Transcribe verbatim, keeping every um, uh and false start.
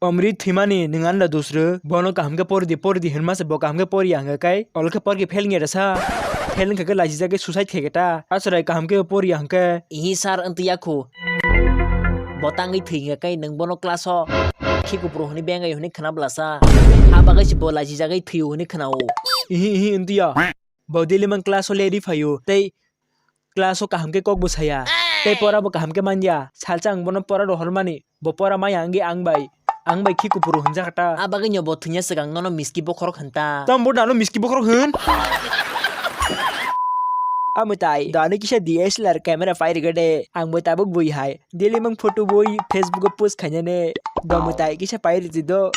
Omri thwimani nwng anda dusru, bono kaham khe pori di, pori di hinma se bo kaham khe pori ya hwnkhe kai, olo khe pori khe fail wngya resa. Fail wngkha khe lachi jagwi suicide khai khe ta. Aswrai kaham khe pori ya hwnkhe. Ihi sir wngtwi yakhu. Bo tangwi thwi hwnkhe kai nwng bono class o. Khi kupro hwnwi bengai hwnwi khna blasa. A bagwi se bo lachi jagwi thwi hwnwi khna o. Ihi ihi wngtwi ya. Bo daily mang class o leri phaio. Tei class o kaham khe kok bo saya. Tei pora bo kaham khe manya. Salsa ang bono pora rohormani. Bo pora maya wngwi ang bai. Ang bai khi kupuru hwnjakha ta. A bagwi no bo thwngya swkang nono miski bokhorok hwn ta. Tamo bo dano miski bokhorok hwn? Amwtai, dano kisa D S L R camera pai rwgade. Ang bo tabuk bui hai. Daily mang photo bui Facebook o post khainane. Domo tai kisa pai rwdi do.